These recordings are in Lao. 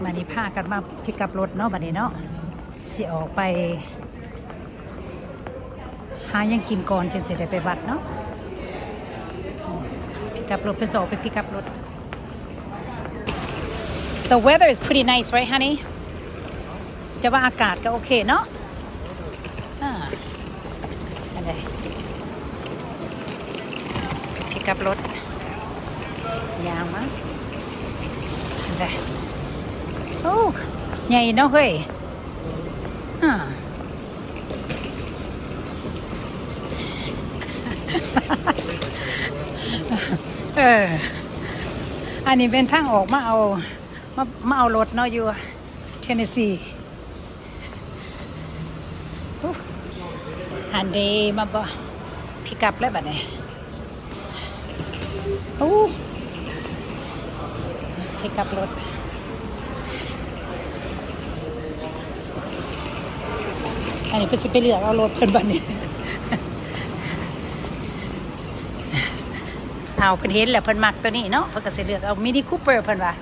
ບັດນີ້ພາກັນມາພິກອັບລົດເນາະ ບັດນີ້ເນາະ ຊິອອກໄປຫາຫຍັງກິນກ່ອນ ຈຶ່ງຊິໄດ້ໄປວັດເນາະ. ພິກອັບລົດ ເພິ່ນຊິອອກໄປພິກອັບລົດ. The weather is pretty nice, right, honey? ຈະວ່າອາກາດກໍໂອເຄເນາະ. ອ່າ ອັນໃດ ພິກອັບລົດ ຍ່າງມາ ອັນໃດ. ໂອ້ ໃຫຍ່ເນາະເຮີ້ຍ. ອ່າ ເອີ ອັນນີ້ເປັນທາງອອກມາເອົາ ມາ ມາເອົາລົດເນາະ ຢູ່ Tennessee. ຫັ້ນເດ ມາບໍ່ ພິກອັບແລ້ວບັດນີ້. ໂອ້ ພິກອັບລົດ ອັນນີ້ເພິ່ນຊິໄປເລືອກເອົາລົດເພິ່ນບັດນີ້. ເອົາ ເພິ່ນເຫັນແລ້ວ ເພິ່ນມັກໂຕນີ້ເນາະ ເພິ່ນກໍຊິເລືອກເອົາ Mini Cooper ເພິ່ນວ່າ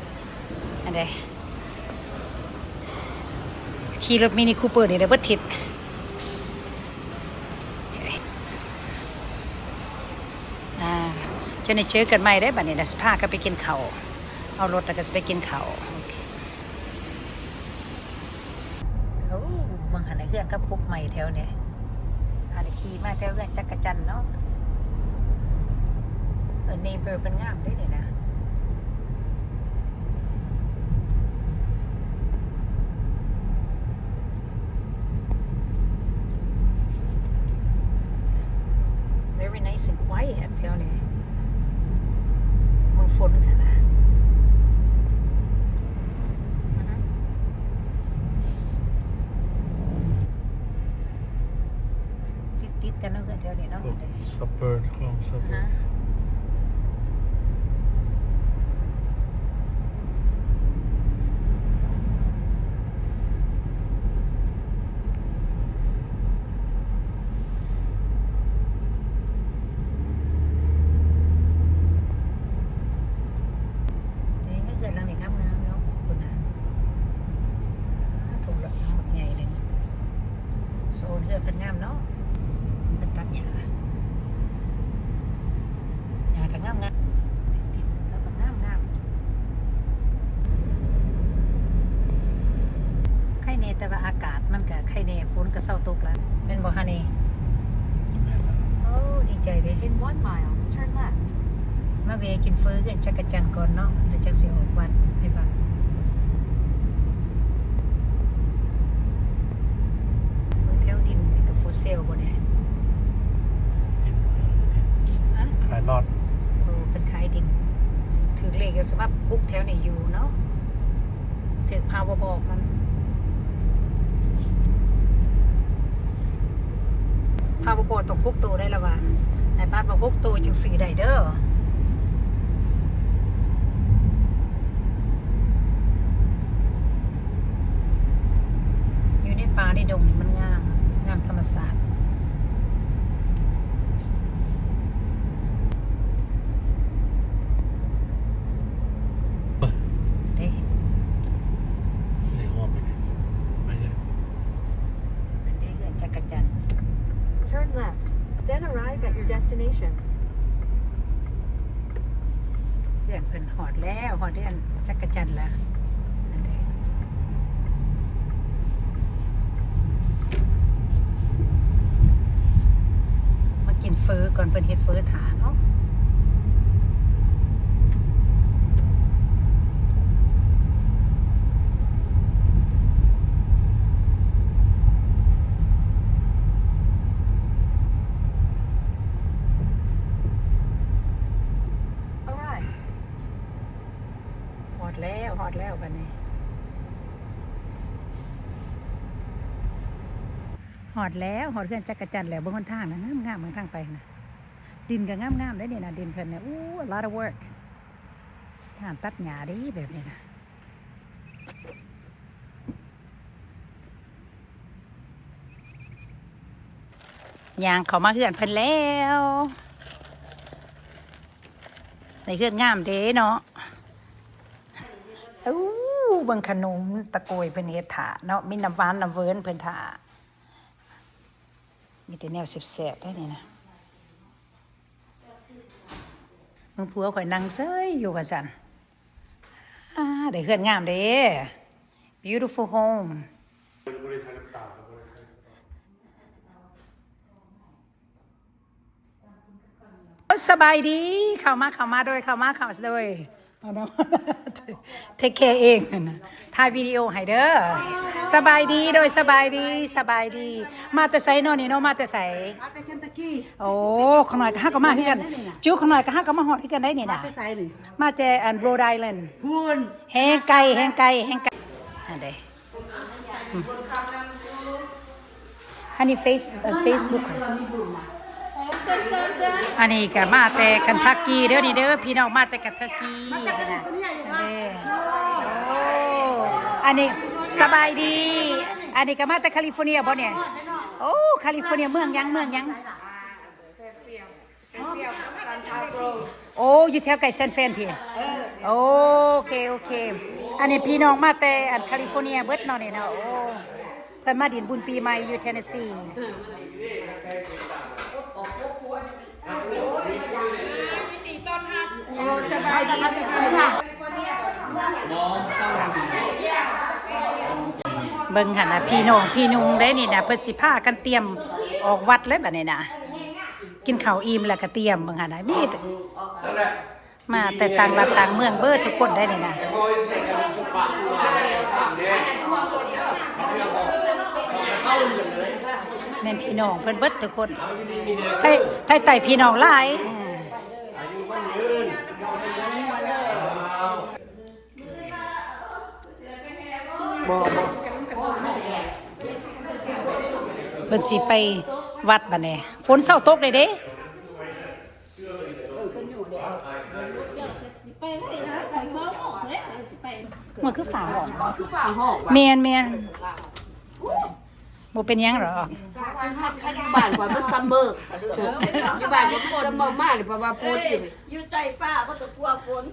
ອັນໃດ. ຂີ່ລົດ Mini Cooper ນີ້ໄດ້ເບິດທິດ. ອ່າ ຈະໄດ້ເຈີກັນໃໝ່ເດ້ ບັດນີ້ນະ ຊິພາກັນໄປກິນເຂົ້າ ເອົາລົດແລ້ວກໍຊິໄປກິນເຂົ້າ. ໂອເຄ ໂອ້ ເບິ່ງຫັ້ນນະ ເຮືອນເຂົາປຸກໃໝ່ແຖວນີ້. ອັນນີ້ຂີ່ມາແຖວເຮືອນຈັກກະຈັນເນາະ. ເອີ neighbor ເພິ່ນງາມເດ້ນີ້ນະ. Very nice and quiet ແຖວນີ້ ເມືອງຝົນຫັ້ນນະ. ອືຮຶ ຕິດໆກັນເນາະ ເຮືອນແຖວນີ້ເນາະ. ພວກ suburb ຂອງ suburb ອາຮະ ເອີ ເຮືອນຫຼັງນີ້ງາມໆເນາະ ພຸ້ນນະ ອ່າ ທົ່ງລົດບັກໃຫຍ່ໜຶ່ງ. ໂຊນເຮືອນເພິ່ນງາມເນາະ ເພິ່ນຕັດຫຍ້າ ຫຍ້າກໍງາມໆ ດິນກໍງາມໆ. ໄຄແນ່ ແຕ່ວ່າອາກາດມັນກໍໄຄແນ່ ຝົນກໍເຊົາຕົກລະ ແມ່ນບໍ່ Honey? ແມ່ນແລ້ວ. ໂອ້ ດີໃຈເດ້. In one mile, turn left. ມາແວ່ກິນເຝີເຮືອນຈັກກະຈັນກ່ອນເນາະ ແລ້ວຈັ່ງຊິອອກວັດໄປວັດ. ເບິ່ງແຖວດິນນີ້ກໍ for sale ບໍ່ແນ່? ດິນ ຮະ? ຂາຍລອດ. ໂອ້ ເພິ່ນຂາຍດິນ. ຖືກເລກຢູ່ ສະບັບປຸກແຖວນີ້ຢູ່ເນາະ. ຖືກພາວເວີບອກມັນ ພາວເວີບອກຕ້ອງຫົກໂຕໄດ້ລະວ່າ ໃຫ້ບາດວ່າຫົກໂຕຈຶ່ງຊື້ໄດ້ເດີ. ຢູ່ໃນປ່າໃນດົງນີ້ມັນງາມ ງາມທຳມະຊາດ. ເດ້ ໄດ້ຮອດໄປເດ້ ໄປເດ້ ອັນເດ້ເຮືອນຈັກກະຈັນ. Turn left, then arrive at your destination. ເຮືອນເພິ່ນຮອດແລ້ວ ຮອດເຮືອນຈັກກະຈັນແລ້ວ. ມາກິນເຝີກ່ອນ ເພິ່ນເຮັດເຝີຖ້າເນາະ. ຮອດແລ້ວ ຮອດແລ້ວບັດນີ້ ຮອດແລ້ວ ຮອດເຮືອນຈັກກະຈັນແລ້ວ. ເບິ່ງຫົນທາງນະ ງາມໆ ເບິ່ງທາງໄປນະ ດິນກໍງາມໆ ເດ້ນີ້ນະ ດິນເພິ່ນນີ້. ໂອ້ a lot of work ທາງຕັດຫຍ້າເດ້ແບບນີ້ນະ. ຍ່າງເຂົ້າມາເຮືອນເພິ່ນແລ້ວ ໃນເຮືອນງາມເດ້ເນາະ. ໂອ້ ເບິ່ງຂະໜົມຕະໂກຍເພິ່ນເຮັດຖ້າເນາະ ມີນ້ຳຫວານນ້ຳເຫວີນເພິ່ນຖ້າ ມີແຕ່ແນວແຊບໆເດ້ນີ້ນະ. ເບິ່ງຜົວຂ້ອຍນັ່ງເຊີຍຢູ່ວ່າຊັ້ນ. ອາ ໄດ້ເຮືອນງາມເດ້ Beautiful home. ສະບາຍດີ ເຂົ້າມາ ເຂົ້າມາໂດຍ ເຂົ້າມາ ເຂົ້າໂດຍ ເອົານະ ເທກແຄເອງຫັ້ນນະ ຖ່າຍວິດີໂອໃຫ້ເດີ. ສະບາຍດີໂດຍ ສະບາຍດີ ສະບາຍດີ. ມາແຕ່ໃສເນາະນີ້ເນາະ ມາແຕ່ໃສ? ມາແຕ່ເຄນທັກກີ. ໂອ້ ຂ້ານ້ອຍກັບເຮົາກໍມາຄືກັນ. ຈູ້ ຂ້ານ້ອຍກັບເຮົາກໍມາຮອດຄືກັນໄດ໋ນີ້ນະ. ມາແຕ່ໃສນີ້? ມາແຕ່ອັນ Rhode Island ພຸ້ນ. ແຮງໄກ ແຮງໄກ ແຮງໄກ ອັນໃດ. ອືມ ອັນນີ້ເຟສ ເອີ ເຟສບຸກ. ອັນນີ້ກໍມາແຕ່ເຄນທັກກີເດີນີ້ເດີ ພີ່ນ້ອງມາແຕ່ເຄນທັກກີ. ມາແຕ່ແຄນທັກກີເດ້. ໂອ້ ອັນນີ້ສະບາຍດີ. ອັນນີ້ກໍມາແຕ່ຄາລິຟໍເນຍບໍ່ນີ້? ໂອ້ ຄາລິຟໍເນຍ ເມືອງຫຍັງ ເມືອງຫຍັງ? ໂອ້ ຢູ່ແຖວໃກ້ແຊນແຟນພີ້. ເອີ ໂອເຄ ໂອເຄ. ອັນນີ້ພີ່ນ້ອງມາແຕ່ອັນຄາລິຟໍເນຍເບິດເນາະນີ້ເນາະ. ໂອ້ ເພິ່ນມາຫຼິ້ນບຸນປີໃໝ່ຢູ່ເທນເນສຊີ. ໂອ້ ສະບາຍດີ ສະບາຍດີ. ເບິ່ງຫັ້ນນະ ພີ່ນ້ອງພີ່ນຸ່ງເດ້ນີ້ນະ ເພິ່ນຊິພາກັນຕຽມອອກວັດແລ້ວບັດນີ້ນະ. ກິນເຂົ້າອີ່ມແລ້ວກໍຕຽມ ເບິ່ງຫັ້ນນະ ມີແຕ່ ມາແຕ່ຕ່າງລັດຕ່າງເມືອງເບິດທຸກຄົນໄດ໋ນີ້ນະ. ແມ່ນພີ່ນ້ອງເພິ່ນເບິດທຸກຄົນ ໄທ ໄທໃຕ້ພີ່ນ້ອງຫຼາຍ. ບໍ່ ບໍ່ ເພິ່ນຊິໄປວັດບັດນີ້ ຝົນເຊົາຕົກເດ້ເດ້. ມັນຄືຟ້າຮ້ອງ ຄືຟ້າຮ້ອງ. ແມ່ນໆ ບໍ່ເປັນຫຍັງດອກ. ຢູ່ບ້ານຂ້ອຍມັນຊັມເມີ ຢູ່ບ້ານຂ້ອຍມັນຊັມເມີ ມານີ້ເພາະວ່າຝົນ. ຢູ່ໃຕ້ຟ້າບໍ່ຕ້ອງກົວຝົນ.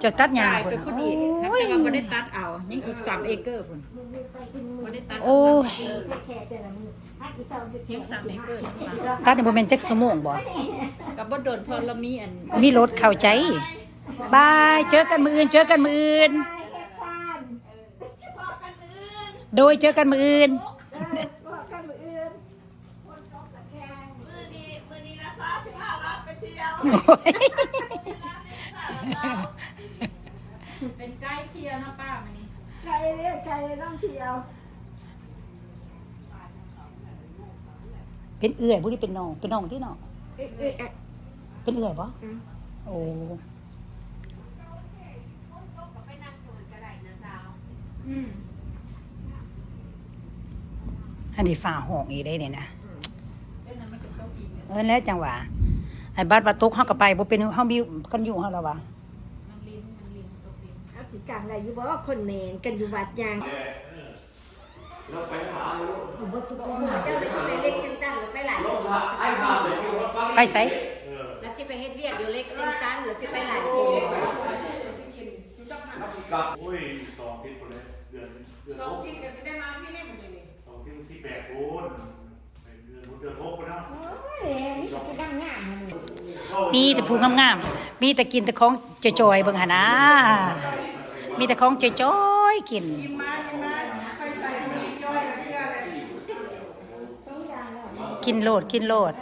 ເຈົ້າຕັດຫຍ້າພຸ້ນ ໂອ້ຍ ແຕ່ວ່າບໍ່ໄດ້ຕັດເອົາ ຍັງອີກສາມເອເກີພຸ້ນ ບໍ່ໄດ້ຕັດເອົາ. ໂອ້ຍ ສາມເອເກີ ຍັງສາມເອເກີ. ຕັດນີ້ບໍ່ແມ່ນຈັກຊົ່ວໂມງບໍ່? ກໍບໍ່ດົນ ເພາະລາວມີອັນ ມີລົດເຂົ້າໃຈ. ບາຍ ເຈີກັນມື້ອື່ນ ເຈີກັນມື້ອື່ນ. ໂດຍ ເຈີກັນມື້ອື່ນ. ເອີ ພໍ້ກັນມື້ອື່ນ. ມື້ນີ້ ມື້ນີ້ນະ ຊາວສິບຫ້າລ້ານໄປທ່ຽວ. ໂອ້ຍ ເປັນໄກທ່ຽວເນາະປ້າມື້ນີ້. ໄກເດ້ ໄກນຳທ່ຽວ. ເປັນເອື້ອຍບໍ່ ຫຼືເປັນນ້ອງ? ເປັນນ້ອງຕິເນາະ. ເອື້ອຍ ເອື້ອຍ ເປັນເອື້ອຍບໍ່? ອືມ ໂອ້. ອືມ ອັນນີ້ຟ້າຮ້ອງອີກເດ້ນີ້ນະ. ອືມ ເອີ ນັ້ນມັນກໍຕົກອີກ. ເອີ ແລ້ວຈັ່ງຫວາ ໄອ້ບັດວ່າຕົກເຮົາກໍໄປບໍ່ເປັນ ເຮົາມີກັນຢູ່ເຮົາລະຫວາ. ມັນລິນ ມັນລິນ ຕົກລິນ. ເຮົາຊິກາງໄດ້ຢູ່ບໍ່ ຄົນແມ່ນກັນຢູ່ວັດຫຍັງ? ເຈົ້າໄປເລັກຊິງຕັນ ໄປຫຼາຍຄົນ. ໄປໃສ? ລາວຊິໄປເຮັດວຽກຢູ່ເລັກຊິງຕັນ ລາວຊິໄປຫຼາຍຄົນ. ໂອ້ຍ ສອງທິດພຸ້ນແຫຼະ ເດືອນ ເດືອນ ສອງທິດກໍຊິໄດ້ມາພີ້ແລ້ວມື້ນີ້. ສອງທິດ ວັນທີແປດພຸ້ນ ເດືອນຫົກ ເດືອນຫົກພຸ້ນເນາະ. ໂອ້ຍ ມີແຕ່ຜູ້ງາມໆ ມີແຕ່ກິນແຕ່ຂອງຈ່ອຍໆ ເບິ່ງຫັ້ນນາ ມີແຕ່ຂອງຈ່ອຍໆກິນ. ກິນໂລດ ກິນໂລດ.